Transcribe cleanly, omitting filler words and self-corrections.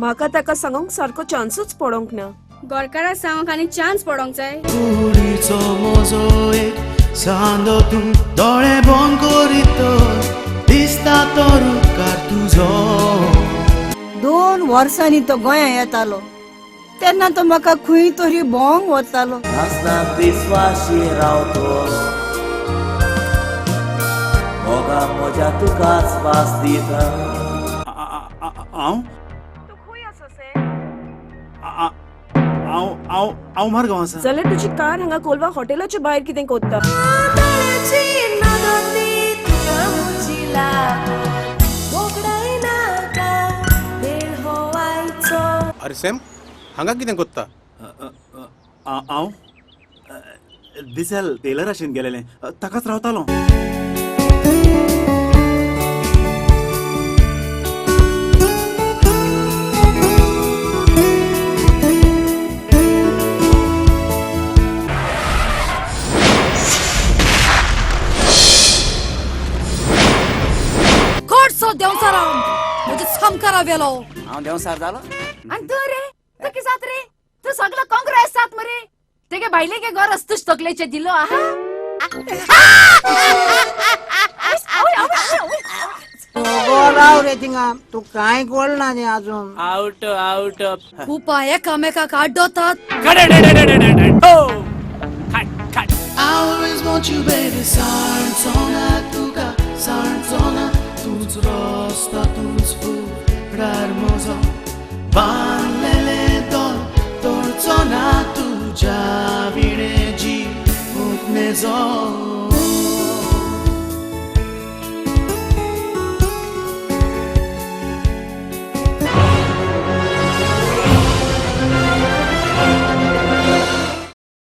म्हाका ताका सांगूंक सारको चान्सूच पडोंक ना. गोरकाराक सांगूंक आनी चान्स पडोंक जाय. कुडीचो म्हजो एक सांदो तूं दोळे बंद करीत दिसता तो रुपकार तुजो. 2 वर्सांनी तो गोंया येतालो तेन्ना तो म्हाका खंय तरी भोंवंक वतालो. नासना विस्वाशी रावतो मोगा म्हज्या तुकाच वास दिता. हांव तूं खंय आसा से? हांव हांव हांव मारगांव आसा. जाल्यार तुजी कार हांगा कोलवा हॉटेलाच्या भायर कितें कोत्ता? अरे सॅम, हांगा कितें कोत्ता? हांव दिसेल टेलराशेन गेलेलें, ताकाच रावतालो. कोडसो देंवचारान म्हजे सामकारा वेलो. हांव देंवचार जालो. आनी तूं रे, तूं कितें जाता रे? तूं सगलो काँग्रेस जात मरे. तेगे बायलेगे गरज तुज तकलेचेर दिलो आहा. राव रे थिंगा, तूं कांय कळना न्ही आजून. आउट आउट कुपां एकामेकाक आड्डोतात. I always want you baby, सांगचोना तुका सांगचोना, तूंच रस्तो तूंच फुडार म्हजो.